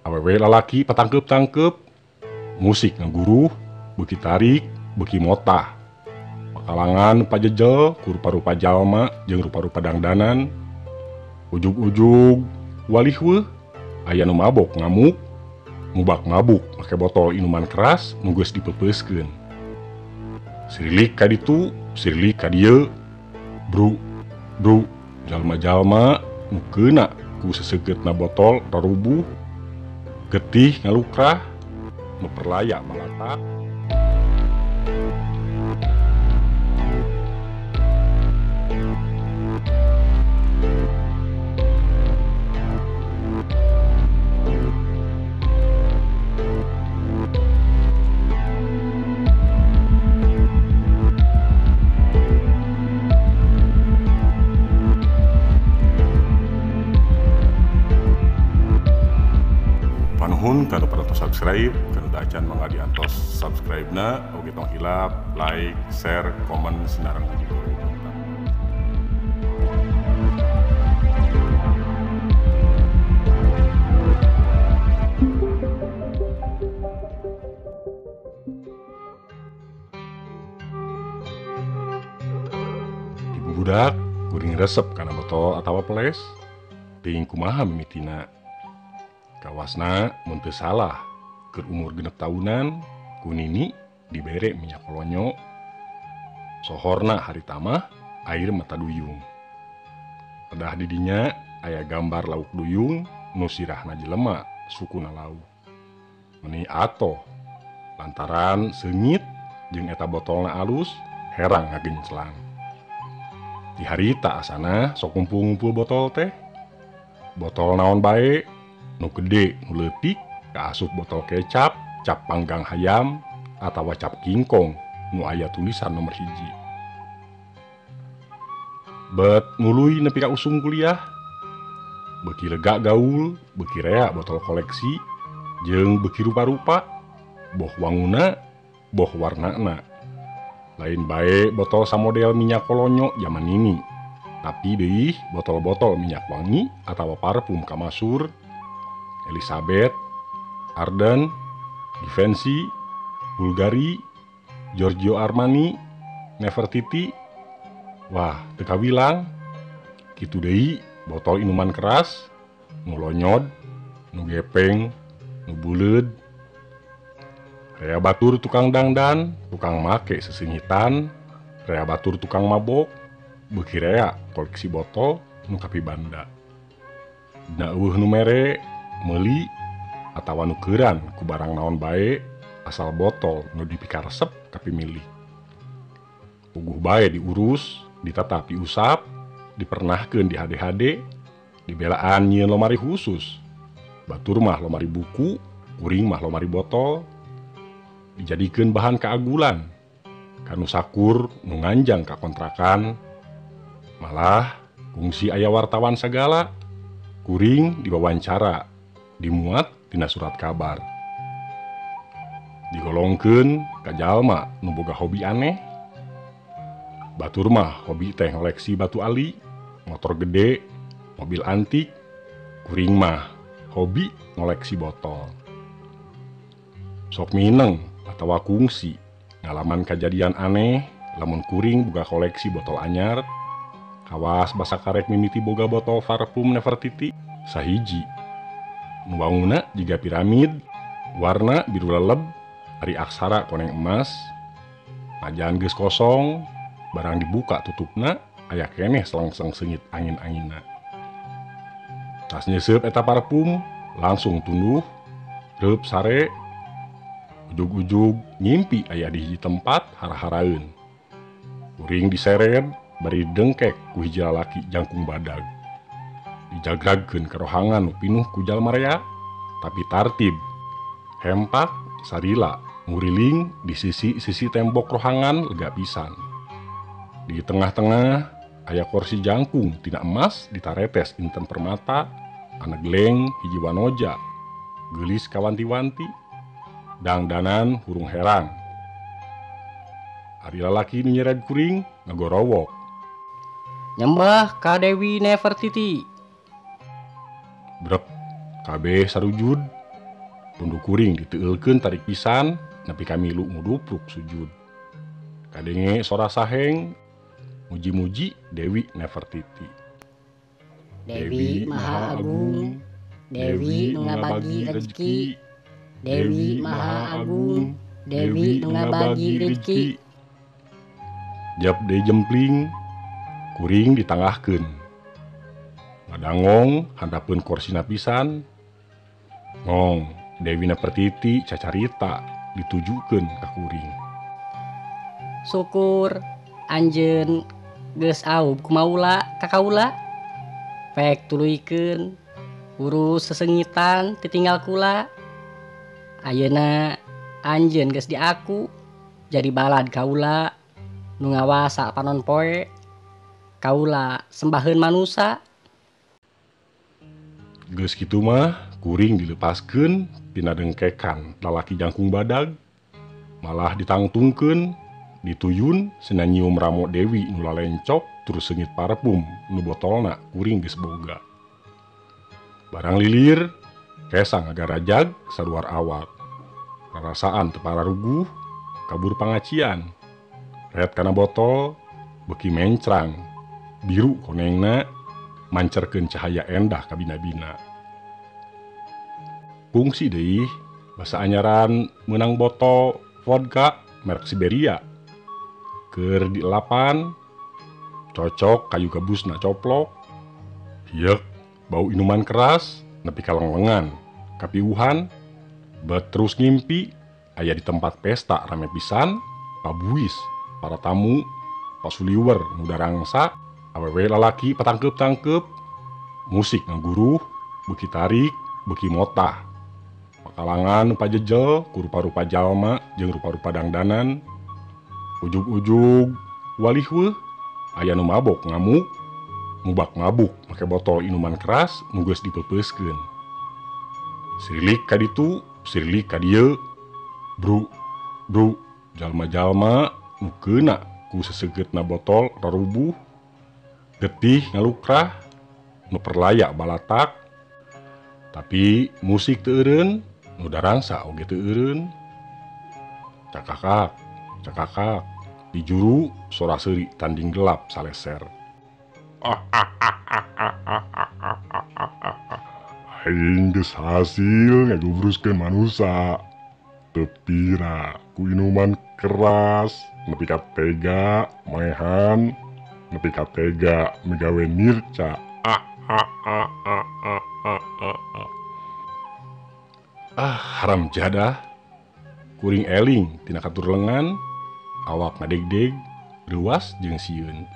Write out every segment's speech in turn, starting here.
Awewe lalaki patangkeup-tangkeup, musik ngaguruh, beuki tarik, beuki motah. Pakalangan pajejel ku rupa-rupa jalma jeung rupa-rupa dangdanan. Ujug-ujug walih weuh aya nu mabok ngamuk, mubak mabuk make botol inuman keras nu geus dipeupeuskeun. Sirilik ka ditu, sirilik ka dieu. Bru, bru, jalma-jalma nu keuna ku sesegeutna botol rarubuh, getih ngalukrah, nu perlaya balatak. Panuhun kanu parantos subscribe, kanu teu acan mangga diantos subscribe-na, oge tong hilap like, share, komen sinareng digoreng. Ibu budak kuring resep kana botol atawa peles, teuing kumaha mimitina. Kawasna mun teu salah keur umur 6 tahunan ku nini dibere minyak kolonyo, sohorna harita mah air mata duyung. Pedah didinya aya gambar lauk duyung nu sirahna jelema sukuna lauk. Meni atoh lantaran seungit jeung eta botolna alus herang ngagenclang. Di harita asana sok ngumpul-ngumpul botol teh. Botol naon bae, nu gede nu leutik kaasup botol kecap, cap panggang hayam atawa cap kingkong nu aya tulisan nomor 1. Bet nuluy nepi ka usung kuliah, beuki lega gaul, beuki rea botol koleksi jeung beuki rupa-rupa, boh wanguna, boh warnana. Lain bae botol samodel minyak kolonyo zaman ini, tapi deui botol-botol minyak wangi atawa parfum kamasur, Elizabeth, Arden, Givenchy, Bulgari, Giorgio Armani, Nefertiti. Wah, teu kawilang. Kitu deui botol inuman keras, nu lonyod, nu gepeng, nu buleud. Rea batur tukang dangdan, tukang make sesengitan, rea batur tukang mabok, beuki rea koleksi botol nu kapibanda. Dina eueuh nu mere, meuli atawa nu keuran ku barang naon bae asal botol nu dipikaresep kapimilih. Puguh bae diurus, ditatap diusap, dipernahkeun di HD-HD, dibelaan nyieun lomari khusus. Batur mah lomari buku, kuring mah lomari botol. Dijadikeun bahan keagulan, kanu sakur nu nganjang ka kontrakan. Malah kungsi aya wartawan sagala, kuring diwawancara, dimuat dina surat kabar. Digolongkeun ka jalma nu boga hobi aneh. Batur mah hobi teh ngoleksi batu ali, motor gede, mobil antik. Kuring mah hobi ngoleksi botol. Sok mineng atawa kungsi ngalaman kajadian aneh lamun kuring boga koleksi botol anyar. Kawas basa karek mimiti boga botol parfum Nefertiti sahiji. Nu wanguna jiga piramid, warna biru leleb, ari aksara koneng emas. Majan geus kosong, barang dibuka tutupna aya keneh selengseng seungit angin-anginna. Tas nyeuseub eta parfum langsung tunduh, reup sare, ujug-ujug ngimpi aya di hiji tempat hara-haraeun. Kuring diseret bari dengkek ku hiji lalaki jangkung badag. Dijagragkeun ka rohangan nu pinuh ku jalma rea, tapi tartib. Hempak sarila nguriling di sisi-sisi tembok rohangan lega pisan. Di tengah-tengah aya kursi jangkung tina emas ditaretes inten permata, anegleng hiji wanoja, geulis kawanti-wanti, dangdanan hurung herang. Ari lalaki nu nyered kuring ngagorowok. Nyembah ka Dewi Nefertiti. Brek, kabeh sarujud. Pundu kuring diteueulkeun tarik pisan nepi ka milu ngudupruk sujud. Kadenge sora saheng muji-muji Dewi Nefertiti. Dewi Maha Agung, Dewi nu ngabagi rezeki, Dewi Maha Agung, Dewi nu ngabagi rezeki. Jap deui jempling, kuring ditangahkeun. Ngadangong handapeun korsina pisan. Ngong, Dewi Nefertiti cacarita ditujukeun ka kuring. Syukur anjeun geus aub kumaula ka kaula. Pek tuluykeun urus sesengitan titinggal kula. Ayeuna anjeun geus diaku jadi balad kaula nu ngawasa panon poe. Kaula sembaheun manusa. Geus kitu mah kuring dilepaskeun tina dengkekan lalaki jangkung badag, malah ditangtungkeun, dituyun cenah nyium ramo Dewi nu lalencok terus seungit parfum nu botolna kuring geus boga. Barang lilir kesang ngagarajag saluar awak. Rarasaan teu pararuguh kabur pangacian. Ret kana botol beuki mencrang, biru konengna mancerkeun cahaya endah ka bina-bina. Kungsi deui basa anyaran meunang botol vodka merek Siberia. Keur dielapan cocok kayu gabusna coplok. Hieuk bau inuman keras nepi ka lenglengan, kapiuhan, bet terus ngimpi aya di tempat pesta rame pisan, pabuis para tamu, pasuliwer nu darangsa, awewe lalaki patangkeup-tangkeup, musik ngaguruh, beuki tarik, beuki motah. Pakalangan nu pajejel ku rupa-rupa jalma jeung rupa-rupa dangdanan. Ujug-ujug walih weuh aya nu mabok ngamuk, mubak mabuk make botol inuman keras nu geus dipeupeuskeun. Sirilik ka ditu, sirilik ka dieu. Bru, bru, jalma-jalma nu keuna ku sesegeutna botol rarubuh, getih ngalukrah, nu perlaya balatak. Tapi musik teu eureun, nu darangsa oge teu eureun. Cakakak, cakakak, di juru sora seuri tanding gelap saleser. Aing geus hasil ngagubruskeun manusa. Teu pira ku inuman keras, nepi ka tega maehan, nepi ka tega migawe nirca. Ah, haram jadah. Kuring eling tina katur lengan, awak ngadegdeg, reuas jeung sieun.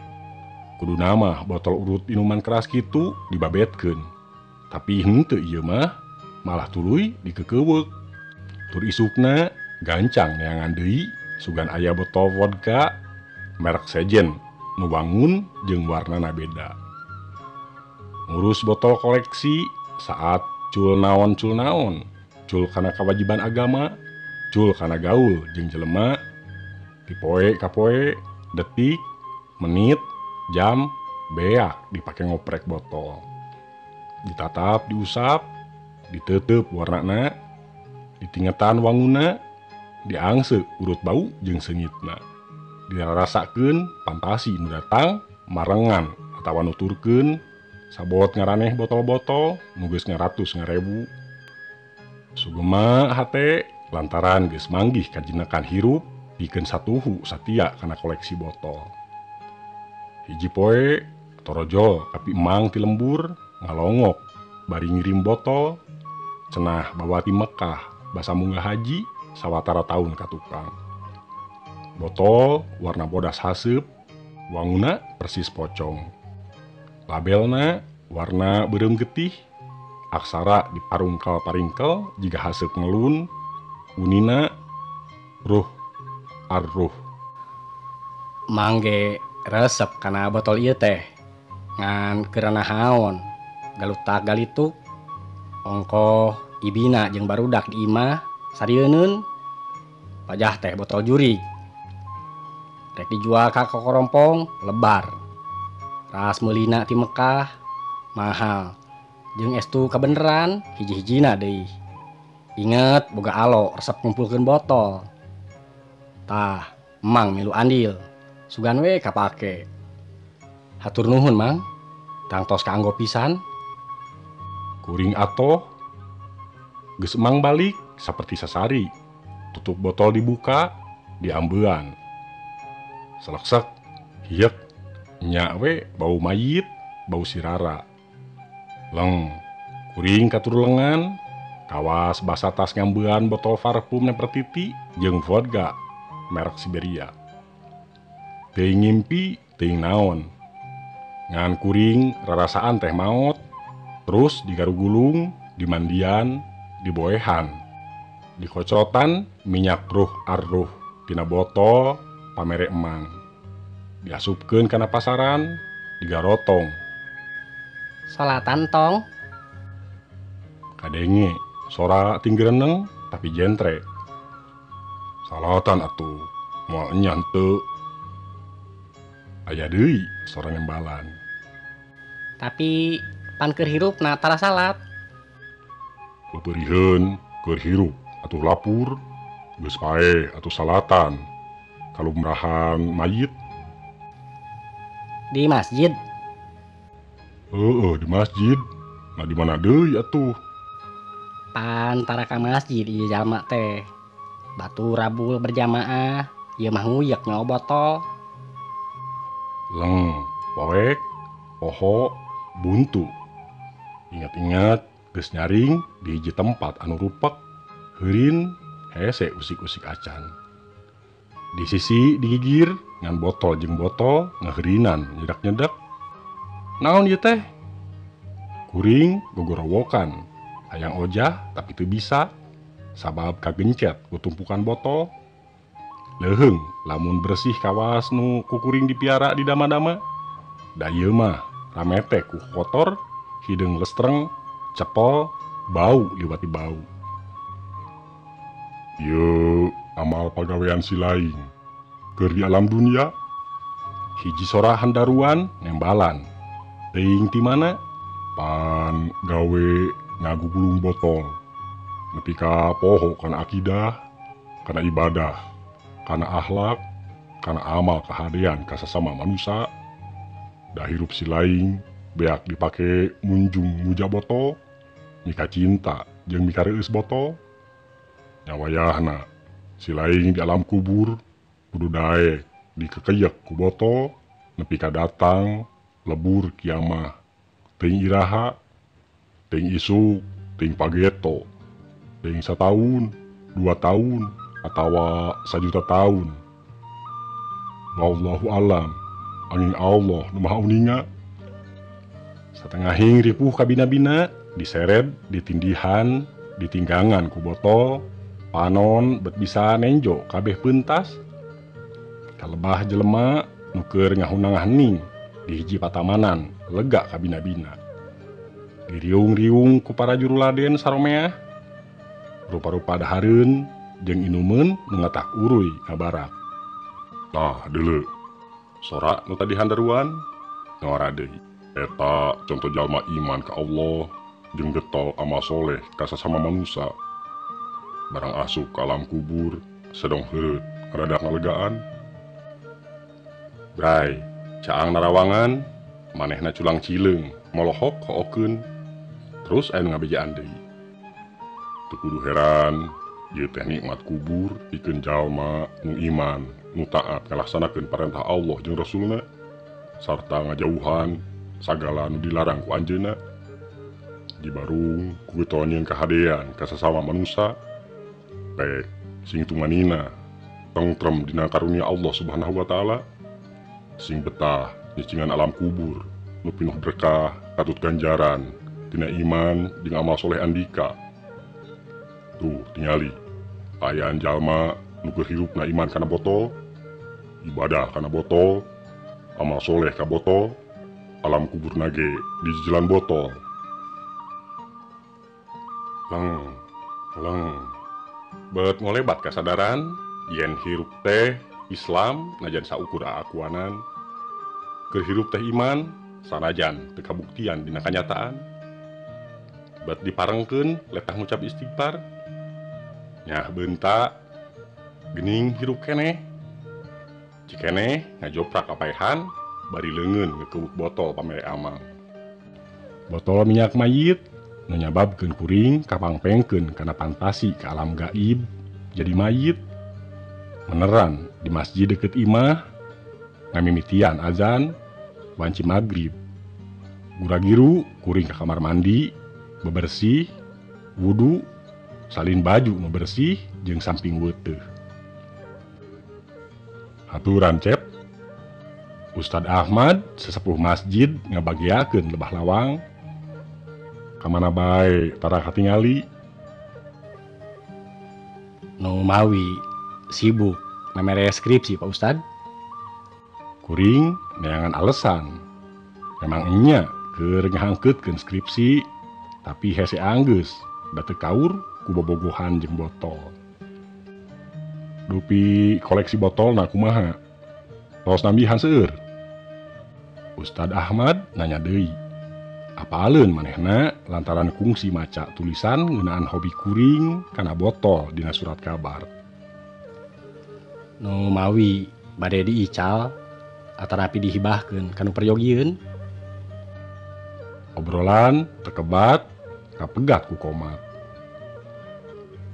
Kudu nama botol urut inuman keras kitu dibabetkeun. Tapi henteu ieu mah, malah tuluy dikekeuweuk. Tur isukna gancang neangan deui sugan aya botol vodka merek sejen nu wangun jeung warnana beda. Ngurus botol koleksi saat cul naon, cul kana kewajiban agama, cul kana gaul jeung jelema, ti poe ka poe, detik, menit, jam, beak dipake ngoprek botol. Ditatap, diusap, diteuteup warnana, ditingetan wanguna, diangse urut bau jeung seungitna. Dirarasakeun pantasi nu datang marengan atawa nuturkeun sabot ngaraneh botol-botol nu geus ngaratus ngarebu. Sugema hate lantaran geus manggih kajenekan hirup pikeun satuhu satia kana koleksi botol. Hiji poe torojol tapi emang ti lembur ngalongok bari ngirim botol cenah bawa ti Mekah basa munggah haji sawatara taun ka tukang. Botol warna bodas haseup, wanguna persis pocong. Labelna warna beureum getih, aksara diparungkel paringkel jiga haseup ngelun, unina ruh arruh. Mangge resep kana botol ieu teh ngan keur nahaon galutak galituk ongkoh ibina jeung barudak di imah sarieunun pajah teh botol jurig rek dijual ka kokorompong lebar ras meulina ti Mekah mahal jeung estu kabeneran hiji-hijina deui. Inget boga alo resep ngumpulkeun botol. Tah, Mang milu andil. Sugan we kapake. Hatur nuhun, Mang. Tangtos kaanggo pisan. Kuring atoh geus Mang balik saperti sasari. Tutup botol dibuka, diambean. Seleksek, hiek, nya we bau mayit, bau sirara. Leng, kuring katur lengan, kawas basa tas ngambean botol parfum Nefertiti jeung vodka merek Siberia. Teuing ngimpi, teuing naon. Ngan kuring rarasaan teh maot, terus digarugulung, dimandian, diboehan. Dikocrotan minyak ruh arruh tina botol pamere emang. Diasupkeun kana pasaran, digarotong. Salatan tong. Kadenge sora tinggereneng tapi jentre. Salatan atuh, moal enyah teu. Aya deui sora nembalan. Tapi pan keur hirup na tara salat. Beupeuriheun keur hirup atuh lapur, geus paeh atuh salatan. Kalumrahan mayit. Di masjid. Heeh, di masjid. Nah di mana deui atuh? Pan tara ka masjid ieu jalma teh. Batu rabul berjamaah, ieu mah nguyek nyawa botol. Leng, poek, poho, buntu. Ingat-ingat geus nyaring di hiji tempat anu rupek, heurin, hese usik-usik acan. Di sisi digigir ngan botol jeung botol ngaheurinan nyedak-nyedak. Naon ieu teh? Kuring gogorowokan, hayang ojah tapi teu bisa sabab kagencet ku tumpukan botol. Leuheung lamun bersih kawas nu kukuring dipiara di dama-dama. Da ieu mah rame teh ku kotor, hideung lestreng, cepol, bau liwati bau. Ieu amal pagawean si laing keur di alam dunia. Hiji sora handaruan nembalan. Teuing ti mana? Pan gawe ngagugulung botol. Nepi ka poho kana akidah, kana ibadah, kana akhlak, kana amal kahadean ka sasama manusia. Da hirup si laing beak dipake munjung muja botol, mika cinta jeung mika reueus botol. Nyawayahna si laing di alam kubur kudu daek dikekeyek ku botol nepi ka datang lebur kiamah. Teuing iraha, teuing isuk, teuing pageto, teuing sataun, 2 tahun, atawa 1 juta tahun. Wallahu alam, angin Allah nu maha uninga. Satengahing ripuh kabina-bina, diseret, ditindihan, ditinggangan ku botol, panon bet bisa nenjo kabeh pentas. Kalebah jelema nu keur ngahunang hening di hiji patamanan lega kabina-bina. Diriung-riung ku para juruladen saromeah, rupa-rupa dahareun jeung inumeun nu ngatak uruy ngabarak. Tah deuleu, sora nu tadi handaruan ngora deui. Eta contoh jalma iman ka Allah jeung getol amal soleh ka sasama manusia. Barang asup ka alam kubur sedong heureut rada ngalegaan. Bray, caang narawangan, manehna culang cileung, molohok hookeun, terus aya nu ngabejaan deui. Teu kudu heran, ieu teh nikmat kubur pikeun jalma nu iman, nu taat ngalaksanakeun parentah Allah jeung Rasulna, sarta ngajauhan sagala nu dilarang ku anjeunna. Dibarung ku getol nyieun kahadean ka sasama manusia, pek sing tumanina, tengtrem dina karunia Allah Subhanahu wa taala. Sing betah nyicingan alam kubur nu pinuh berkah katut ganjaran tina iman jeung amal soleh andika. Tuh tingali ayaan jalma nu keur hirupna iman kana botol, ibadah kana botol, amal soleh ka botol, alam kubur nage di jalan botol. Leng, leng, bet ngolebat kasadaran yen hirup teh Islam najan saukur aakuanan, keur hirup teh iman sanajan teu kabuktian dina kanyataan. Bet diparengkeun letah ngucap istighfar, Nyah beunta geuning hirup keneh. Cikeneh ngajoprak kapaehan bari leungeun ngekewuk botol pamere amang. Botol minyak mayit nu nyababkeun kuring kapangpengkeun kana fantasi ka alam gaib jadi mayit. Meneran di masjid deket imah ngamimitian azan wanci magrib. Gura-giru kuring ka kamar mandi bebersih, wudu, salin baju nu bersih jeung samping weuteuh. Aturan cep. Ustad Ahmad sesepuh masjid ngabagiakeun lebah lawang. Kamana bae tara katingali. Nu mawi sibuk memere skripsi Pak Ustad. Kuring neangan alesan. Memang enya keur ngahangkeutkeun skripsi tapi hese anggeus da teu kaur ku bobogohan jeung botol. Dupi koleksi botolna kumaha? Tos nambihan seueur. Ustad Ahmad nanya deui. Apaleun manehna lantaran kungsi maca tulisan ngeunaan hobi kuring kana botol dina surat kabar. Nu mawi bade diical atanapi dihibahkeun kanu peryogieun. Obrolan tekebat kapegat ku komat.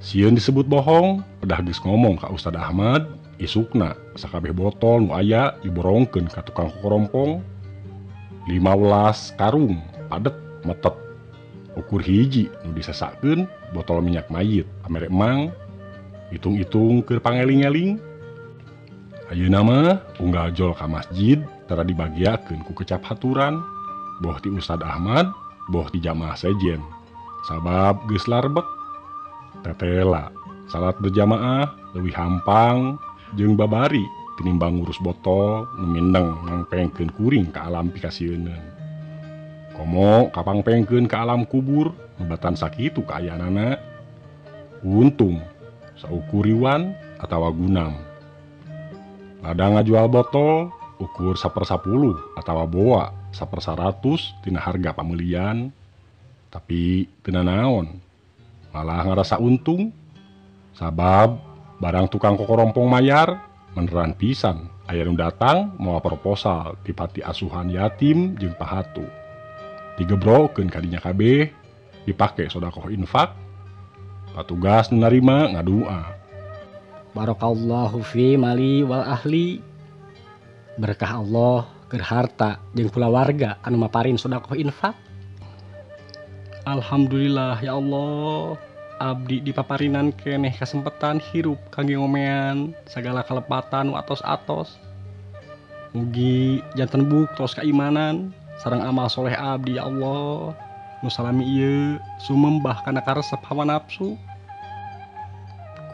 Sieun disebut bohong, pedah geus ngomong ka Ustad Ahmad, isukna sakabeh botol nu aya diborongkeun ka tukang kokorompong. 15 karung padet metet. Ukur hiji nu disesakeun botol minyak mayit pamere emang. Hitung-hitung keur pangeling-eling. Ayeuna mah unggal jol ka masjid tara dibagiakeun ku kecap haturan, boh ti Ustad Ahmad, boh ti jamaah sejen. Sabab geus larbek. Tetela salat berjamaah leuwih hampang jeung babari tinimbang ngurus botol nu mindeng mangpengkeun kuring ka alam pikasieuneun. Komo kapangpengkeun ka alam kubur nu batan sakitu kaayaanana. Untung saukur riwan atawa gunam. Ladang ngajual botol ukur 1/10 atawa boa 1/100 tina harga pameulian, tapi teu nanaon. Malah ngarasa untung sabab barang tukang kokorompong mayar meneran pisan aya nu datang mawa proposal ti panti asuhan yatim jeung pahatu. Digebrokeun kadinya kabeh dipake sodakoh infak. Patugas nu narima ngadua. Barakallahu fi mali wal ahli. Berkah Allah keur harta jeung kulawarga anu maparin sodakoh infak. Alhamdulillah ya Allah, abdi dipaparinan keneh kasempetan hirup kangge ngomean sagala kalepatan nu atos-atos. Mugi janten buktos kaimanan sareng amal soleh abdi ya Allah. Nu salami ieu sumembah kana karesep hawa nafsu.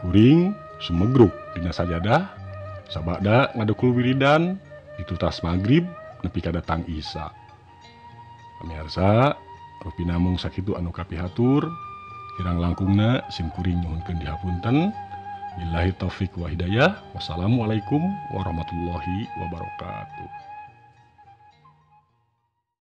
Kuring sumegruk dina sajadah sabada ngadukul wiridan ditutas magrib nepi ka datang Isya. Pamirsa, rupi namung sakitu anu kapihatur, kirang langkungna sim kuring nyuhunkeun dihapunten. Billahi taufik wa hidayah. Wassalamualaikum warahmatullahi wabarakatuh.